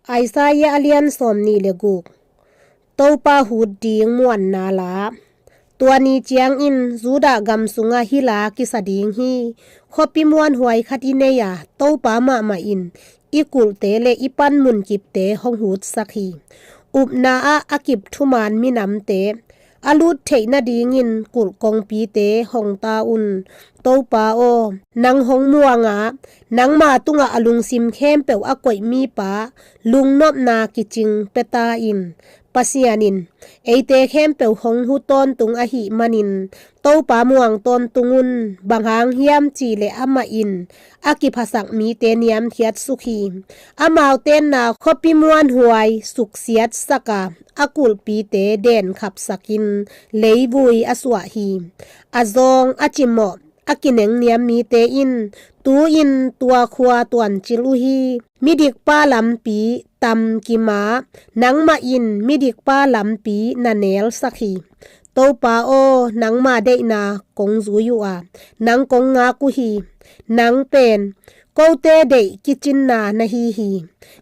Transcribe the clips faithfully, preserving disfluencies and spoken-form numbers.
Isaiah a lian sawmnih le guk. Topa hut ding muanna la. Tua ni ciangin Judah gam sungah hih la kisa ding hi. Khuapi muanhuai khat i nei a, Topa mahmah in i kulhte le i panmun kipte hong hutsak hi. Upna ah a kip thuman minamte, a lut theih nadingin kulh kongpite hong ta un. Topa aw, nang hong muang a, nangma tungah a lungsim khempeuh a koih mipa lungnopna kicing pia ta in. Pasian in eite khempeuh hong hu tawntung ahih manin Topa muang tawntung un. Bang hang hiam cih leh amah in a kiphasak mite niamkhiat suk hi. Amau tenna khuapi muanhuai suksiatsak a, a kulhpite denkhapsakin leivui a suah hi. A zawng a cimawh a kinengniam mite in tu-in tua khua tuancil uh hi. Midikpa lampi tamkim a, nangmah in midikpa lampi na nelsak hi. Topa aw, nangma deihna kong zui uh a, nang kong ngak uh hi. Nang pen kote deih kicinna na hi hi.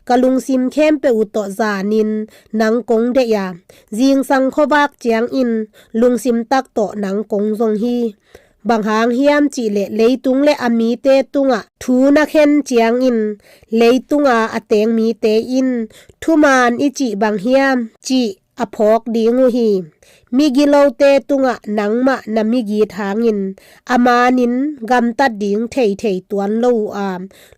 Ka lungsim khempeuh uh tawh zanin nang kong deih a, zingsang khuavak ciangin lungsim tak tawh nang kong zong hi. Bang hang hiam cih leh leitung le a mite tungah thu na khen ciangin leitunga a teng mite in thuman i cih bang hiam cih a phawk ding uh hi. Migilote tungah nangmah na migit hangin a manin gamtat ding theithei tuan lo uh a,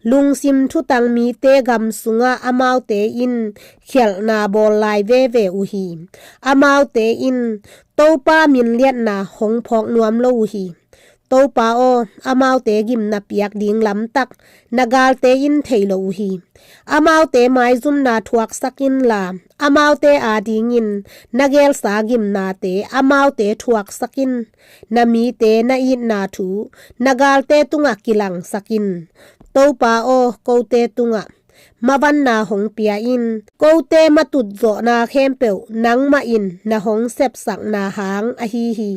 lungsim thutang mite gam sungah amaute in khialhna bawl lai veve uh hi. Amaute in Topa minliatna hong phawk nuam lo uh hi. Topa aw, amaute gimna piak ding lamtak na galte in thei lo uh hi. Amaute maizumna thuaksak inla, amaute adingin na gelsa gimnate amaute thuaksak in. Na mite na itna thu na galte tungah kilangsak in. Topa aw, kote tungah mavanna hong pia in. Kote matut zawhna khempeuh nangmah in na hong sepsakna hang ahi hi.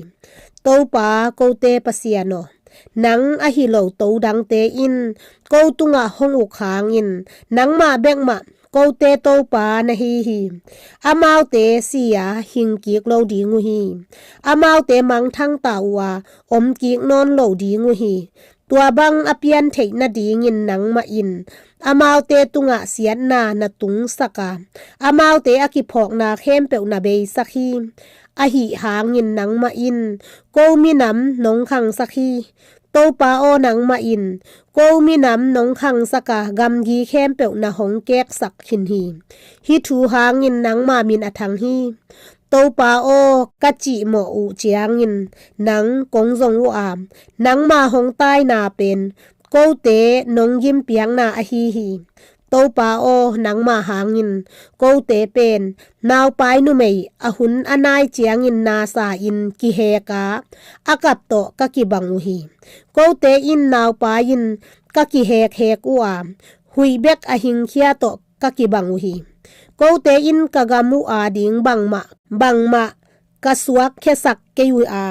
Topa, kote Pasian aw, nang ahi lo to dangte in ko tungah hong uk hangin nangmah bekmah kote Topa na hi hi. Amaute si a hing kik lo ding uh hi. Amaute mangthang ta uh a om kik nawn lo ding uh hi. Tua bang a pian theih nadingin nangmah in amaute tungah siatna na tungsak a, amaute a kiphawkna khempeuh na beisak hi. Ahi hangin nangmah in ko minam nong khangsak hi. Topa aw, nangmah in ko minam nong khangsak a, gamgi khempeuh na hong keksak khin hi. Hih thu hangin nangma min a thang hi. Topa aw, ka cihmawh uh ciangin nang kong zong uh a, nangma hong taina pen kote nong gimpiakna ahi hi. Topa aw, nangma hangin kote pen naupai numei a hun a nai ciangin nasa in kihek a, a kap tawh ka kibang uh hi. Kote in naupai in ka kihekhek uh a, huih bek a hingkhia tawh ka kibang uh hi. Kote in ka gam uh ading bangmah bangmah ka suakkhiasak kei uh a,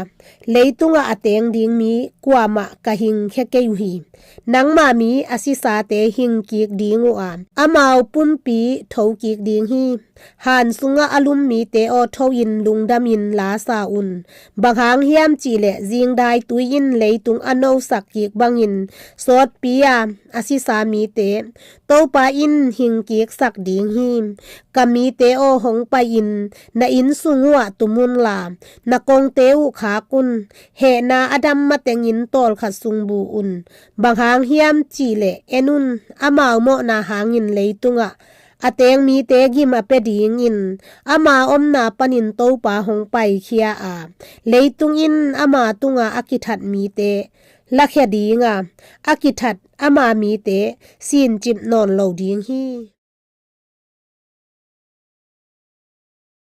leitungah a teng ding mi kuamah ka hingkhia kei uh hi. Nangma mi a sisate hingkik ding uh a, amau pumpi thokik ding hi. Han sungah a lum mite aw, tho in lungdamin lasa un. Bang hang hiam cihleh zingdai tui in leitung a nosak kik bangin sawtpi a, a sisa mite Topa in hingkiksak ding hi. Ka mite aw, hong pai-in na inn sung uhah tum unla, na kongte uh khak un. Hehna a dam matengin tawlkhat sung bu un. Bang hang hiam cihleh en un, amau mawhna hangin leitungah a teng mite gim a pia dingin ama omna panin Topa hong paikhia a, leitung in ama tungah a kithat mite lakhia ding a, a kithat ama mite sincip nawn lo ding hi.